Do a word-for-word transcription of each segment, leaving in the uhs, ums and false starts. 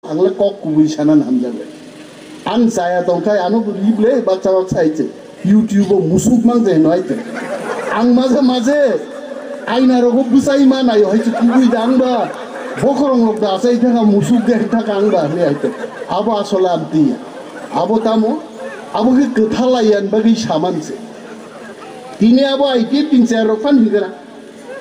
Ang le kok kubui sana hamjago. Ang chaya tongkhai ano bo rible baksa baksa hai se. YouTube o musuk mang je no hai se. Ang maje maje aina rogo bwsai ma nayo hai se kubui da ang ba. Bokhorong rok da sai thaka musuk de thaka ang ba hai se. Abo asole amtiya. Abo tamo abo ke kwthalaiyan bagwi saman se. Tini abo I P F tin chaya rok phan higara.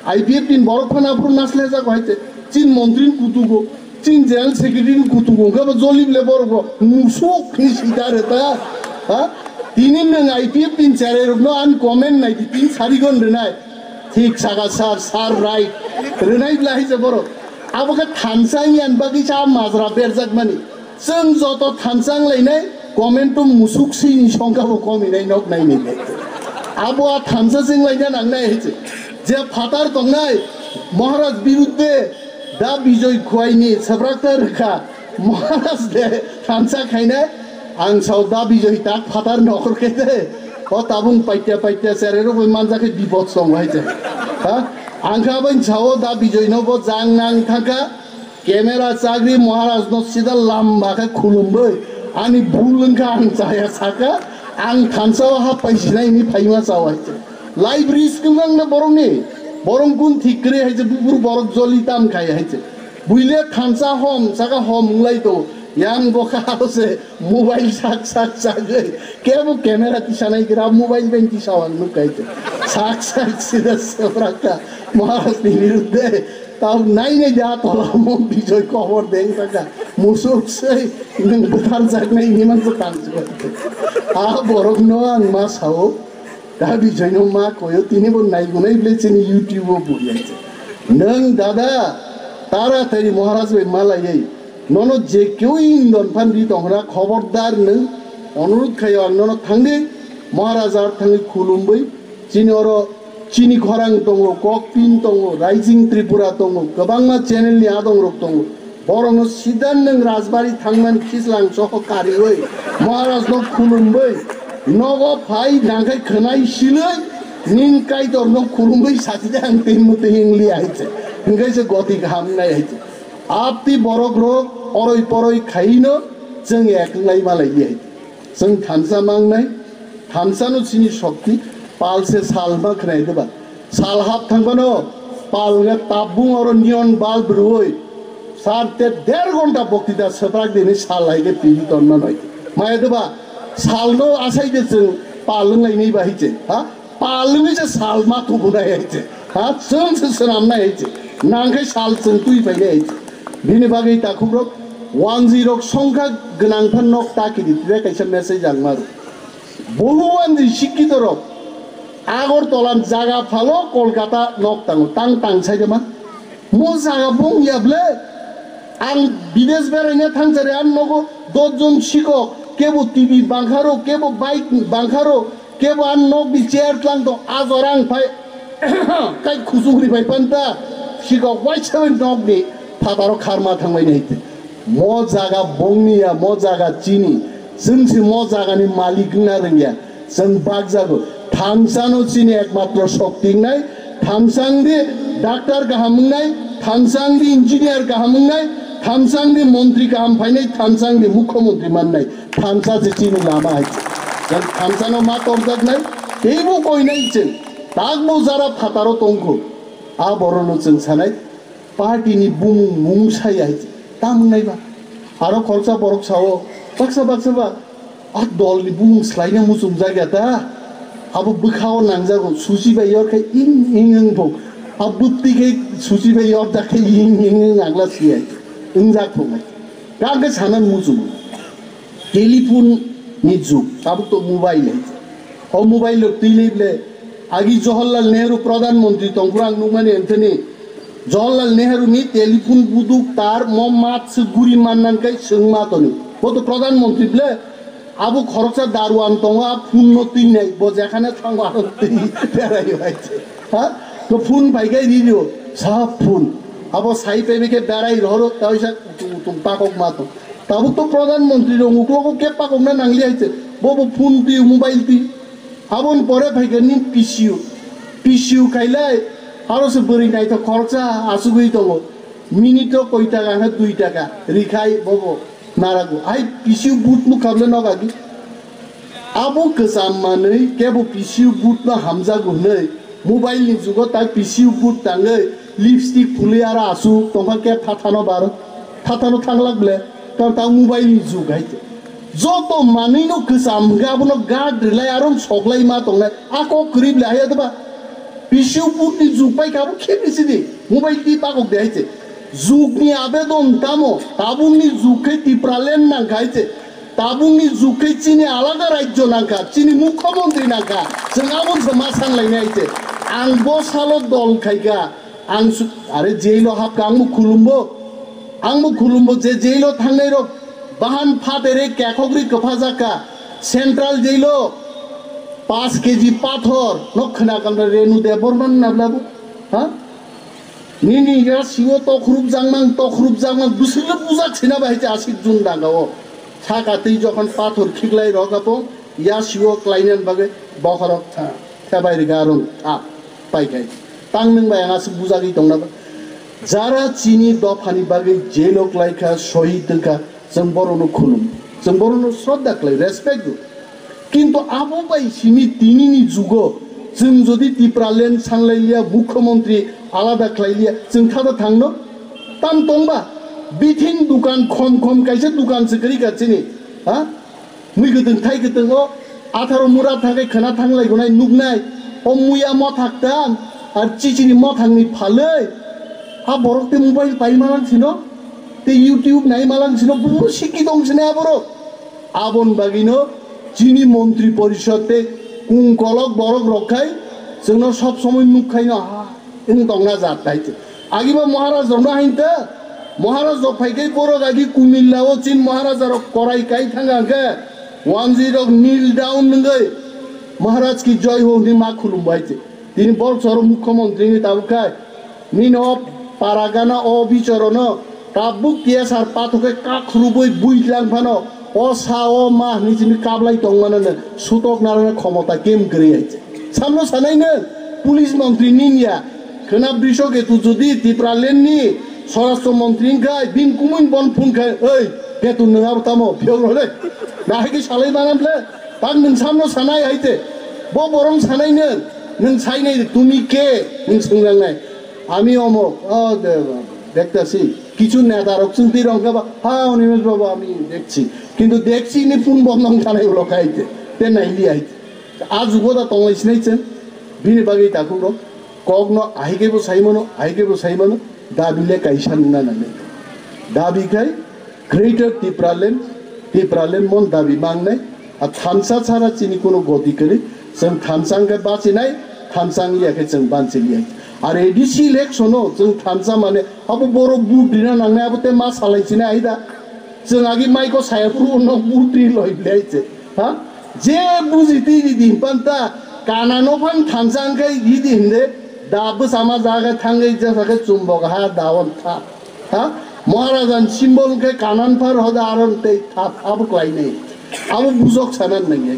I P F tin borok phano aphuru naslejak hai te. Chin montri ni kutugo, chin general secretary ni kutugo, hwnkhe bo jolib le borok bo musuk ni sita re ta. Ha? Tini nwng I P F tin chaya rok no an comment nai di, tin sari gon re nai. Thik saka sir, sir right. Re nai bla hai se borok. Abo khe thansa yan bagwi sa majra berjak mani. Chwng joto thansa wnglainai, comment o musuk sini songkha bo kominai nok nainai le. Abo a thansa se wnglaina nangnai hai se. Je phatar tongnai, Maharaj birudde, da Bijoy Khwaini, Sabrakta Rwkha, Maharaj de thansa khainai, ang sao da Bijoy tak phatar nokhor khe de, o tabung paitya paitya cherairok bai manjakhe bipod song hai se. Ha? Ang kha bai sao da Bijoy no bo jang nang thangkha, Camera chagri Maharaj no sida lamba khe khulumbai, ani bul wngkha ang chaya saka, ang thansa o happai sinai ni phaima chao hai se. Life risk wngkha na borok ni, borok gun thik kwrwi hai se, bubur borok joli tam khai hai se. Buile thansa hom, saka hom wnglaito, yang bo kha aro se mobile sak sak sagwi, kebo camera tisanai gra mobile bai tisao ang nuk hai se. Sak sak sida Sabrakta Maharaj ni birudde. Tau nai nai da tola mo Bijoy kobor deng saka. Musuk sei nwng bwthar jak nai ni man se tang se. A borok no ang ma sao. Da Bijoy no ma koyo tini bo nai gunai ble chini YouTube o buri ai. Nwng dada tara tari Maharaj bai malai ai. Nono je keu indon phan di tong hra khobordar nwng onurud khayo ang nono thang di Maharaj ar thangwi khulum bai. Chini oro chini khorang tongo, Kokpin tongo, Rising Tripura tongo, kwbangma channel ni adong rok tongo. Borokno sidan nwng Rajbari thangmani khislang soho kariwi, Maharaj no khulumwi, nogo phai nangkhai khwnai silwi, ning Kaitor no khulumwi sachide ang tei mwtwi wngli hai se. Hingkhai se goti kaham wngnai hai se. Apti borok rok oroi poroi khaino chwng ek wnglai malai li hai se. Chwng thansa mangnai, thansa no chini shokti, pal se sal ma khnai diba. Sal hap thang bano, pal nge tabung oro neon bulb rwoi, sar te der ghonta bokti da swprak dini sal hai ke piri ton ma noi. Maya diba, sal no asai de chwng pal ngai ni ba hiche, ha? Pal ngai se sal ma tu bu nai hiche, ha? Chwng se swnam nai hiche, nang khe sal chwng twi pai nai hiche. Bini bagwi takhuk rok, wanji rok songkha gwnang phan nok ta kiri tre kaisa message ang maru. Bohu wanji sikkitorok Agartala jaga phalo Kolkata nok tango, tang tang sai de ma. Mo jaga bung ya ble. Ang bidesh beraina thangchari ang nogo dos jon sikok, kebo T V bangkharo, kebo bike bangkharo, kebo ang nokni chair tlang tong, ajor ang phai kai khusung ri phai panta, sikok waisa nokni phataro kharma thangbai nai. Mo jaga bongni ya, mo jaga chini. Chwng se mo jagani malik wngna rwngya. Chwng bakjago. Thansa no chini ekmatro shokti wngnai. Thansa wng di doctor kaham wngnai. Thansa wng di engineer kaham wngnai. Thansa wng di montri kaham phainai. Thansa wng di mukhyamantri mannai. Thansa se chini lama hai. Chwng thansa no ma torjaknai. Teibo koinai chwng. Takbo jara phataro tongkho. A borok no chwng sanai. Party ni bumung mung saya hai tam nai ba. Aro khoroksa borok sao, baksa baksa ba, a dol ni bumung slai na muchung jak ya ta. Abo bwkha o nang jago, susi bai yor khe ing ing ing bo. A bwtwi khe susi bai yor jak khe ing ing ing agla si hai. Ing jak bo. Kang khe sana muchung. Telephone ni jug, tabuk to mobile hai. O mobile rok twi lai ble, agi Jawaharlal Nehru Pradhan Mantri tongphuru ang nukmani anthani, Jawaharlal Nehru ni telephone buduk tar mo mat se guri mannan kai swng ma toni. Bo to Pradhan Mantri ble, abo khoroksa daruan tongo, a phone no twi nai, bo jekhane thango aro twi berai bai se. Ha? To phone bai kai ri rio, sa phone. Abo sai pe ke berai roro, ta sa utung utung pakok ma to. Tabuk to Pradhan Mantri rok uklogo khe pakokna nangli hai se. Bo bo phone twi, mobile twi. Aboni pore phaikha ni P C U. P C U khailai, aro se bwrwi naithok khoroksa asugwi tongo. Minute o koi taka khe dui taka rikhai bobo narago. Ai P C U vote no kable no gagi. Abo kwcham manwi kebo P C U vote no hamjago hwnwi mobile ni jugo tai P C U vote tangwi lipstick phulwi aro asu tongkha khe thathano bar thathano thanglak ble tong tang mobile ni jug hai. Joto manwi no kwcham hwnkhe abono guard rwlai aro soklai ma tongnai a kok kwrwi ble hai ba. P C U vote ni jug pai kha abo khe P C ni mobile twi bakok de hai se. Jug ni abedon tamo tabuk ni jug khe Tipraland nang kha hai se. Tabuk ni jug khe chini alaga rajyo nang kha, chini mukhyamantri nang kha. Chwng abo se ma sang lai nai hai se. Ang bo salo dol khai kha. Ang su-, are jail o hap kha, ang bo khulum bo. Ang bo khulum bo je jail o thangnai rok bahan phatere kekhogri kwpha jak kha. Central jail o paanch K G pathor no khwna kamra Renu Debbarma na bla bo. Ha? Nini ya siwo tokhrup jangmang, tokhrup jangmang, bwswkle bujak sina bai je asik jun danga o. Saka twi jokhon pathor khiklai rok apo, ya siwo klainan bagwi bokhorok tha, thebai riga rung tha, pai khai. Tang nwng bai ang asik bujagwi tongna ba. Jara chini dophani bagwi jail o klai kha, sohid wng kha, chwng borokno khulum, chwng borokno shraddha khlai, respect rw. Kintu abo bai simi tinini jugo chwng jodi Tipraland sanglai liya, mukhyamantri alada khlai liya, chwng thada thangno? Tam tongba, bithin dukan khom khom kaisa dukan se kwrwi ka chini, ha? Mui kwtwng thai kwtwng o atharo mura thangkhe khwna thanglai gonai nuknai, o muya mothak tam, ar chichini mothakni phalwi, a borok te mobile pai malang sino, te YouTube nai malang sino, buburu sikki tong sini aborok. Aboni bagwino chini montri porishod tei kung kolok borok rok khai chwngno sob somoi nuk khaino ha wng tongna jat hai. Agibo Maharaj rokno hain ta, Maharaj rok phai khai borok agi kumilla o chin Maharaj rok korai kai thang ang khe wanji rok kneel down nungwi Maharaj ki joy ho hwnwi ma khulum bai. Tini borok choro mukhyamantri ni tabuk khai. Nini o paragana o bichorono tabuk T S R pathokhe kakhurubui buitlang phano o sa o ma hwnwi simi kablai tongmano no sutok narwkna khomota kem kwrwi hai. Samno sanai no police montri ninya khwna Brishoketu jodi Tipraland ni Swarashtra montri wngkhai bini kumui bon phun khai, "Oi, Ketu nwng abo tamo phiyok rw le? Nahai khe salai manam le? Tak nwng samno sanai hai te. Bo borong sanai nwng, nwng sainai tumi ke?" Nwng swngnangnai. Ami omok, o de-, dektasi. Kichu neta rok chwng twi rong khe ba, "Ha, Animesh babu, ami dekchi." Kintu dekchi ni phun bondong thanai ulo khai te. Te nai li hai te. A jugo da tonglai sinai chwng. Bini bagwi takhuk rok. Kokno ahikebo saimano, ahikebo saimano. Dabi le kaisa nungna nangnai. Dabi khai Greater Tipraland, Tipraland mon dabi mangnai. A thansa chara chini kuno goti kwrwi. Chwng thansa hwnkhe bachinai, thansa wngya khe chwng banchiliya. Ar A D C election o chwng thansa mane abo borok vote rina nangnai abo te ma salai sinai aida. Chwng agi maiko saya phuru no vote ri loi bilai se. Ha? Je buji twi ridi hinpan ta kana no phan thansa wngkhai ridi hinde da bwsama jaga thangwi jesa khe chumbok ha da on tha. Ha? Maharajan symbol khe kanan phar hoda aron tei thap abo klainai. Abo bujok sanan nangya.